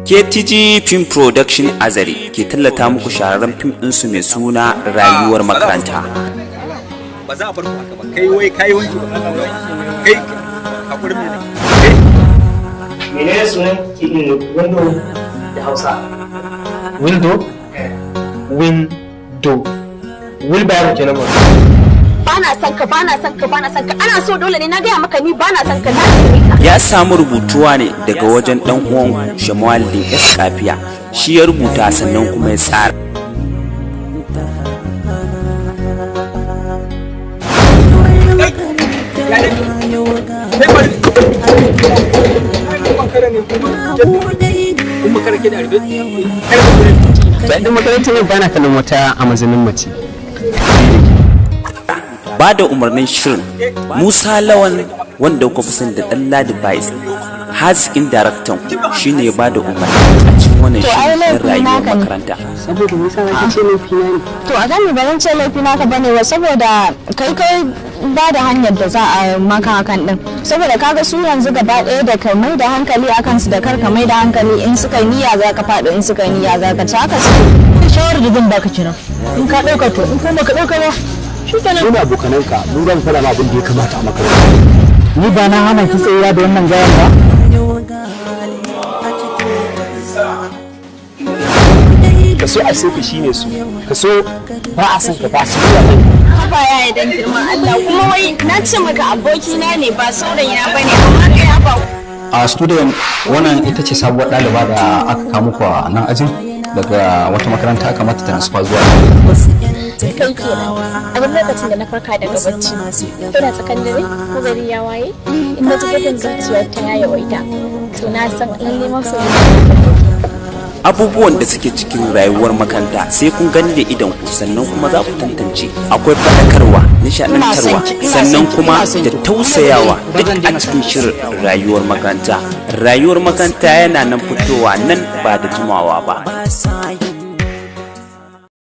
KTG Film Production Azare ke tallata muku shahararren fim ɗinsu mai suna Rayuwar Makaranta. Ba za a bar ku haka ba. Kai wai kai wanki ba, kai hakurin ne kai. Menene sunan window da Hausa? Window, window, wheelbarrow kenan ba. Bana son ka, bana son ka, bana son ka. Ana so dole ne? Na gaya maka ni bana son ka, na tsare ka. Ya samu rubutuwa ne daga wajen ɗan uwan Shamawalin S. Kafiya. Shi ya rubuta sannan kuma ya tsara. Kai bari makara ne kuma kun makara ke da arbe kai ba gurin. Daɗin makarantar yau, bana kallon wata a mazanin mace. Ba da umarnin shirin, Musa Lawan, wanda kuka fi sani da Ɗan Ladi Bais, haziƙin daraktan ku, shine ya ba da umarni a cikin wannan To, ai shirin na laifin Rayuwar naka ne. Makaranta. Saboda me yasa zaki ce laifi na ne? To, a gani ba zan ce laifi naka bane ba, saboda kai kai ba da hanyar da za a maka hakan din, saboda kaga su yanzu gaba ɗaya da ka mai da hankali akan su da kar ka mai da hankali, in suka yi niyya za ka faɗi, in suka yi niyya za ka ci, haka suke. Shawarar da zan baka kenan. In ka ɗauka to, in kuma ka ɗauka ba, shi kenan. Mu abokananka, mu zan fara ma abin da ya kamata a makaranta. Ni ba na hana ki tsayuwa da wannan gayan ba. Ka so a so ka shine su ka so, ba a san ka ba su ne. Haba ya, idan girman Allah kuma, wai na ce maka abokina ne ba saurayina bane, amma kai haba. A student, wannan ita ce sabuwar ɗaliba da aka kawo muku a nan ajin daga wata makaranta, aka mata transfer zuwa. Kai kenan. A duk lokacin da na farka daga bacci, ina tsakan dare ko gari ya waye, in na ji bugun zuciyar ta ya yawaita, to na san lalle masoyi. Abubuwan da suke cikin Rayuwar Makaranta sai kun gani da idon ku, sannan kuma za ku tantance. Akwai faɗakarwa, nishaɗantarwa, sannan kuma da tausayawa, duk a cikin shirin Rayuwar Makaranta. Rayuwar Makaranta yana nan fitowa nan ba da jimawa ba.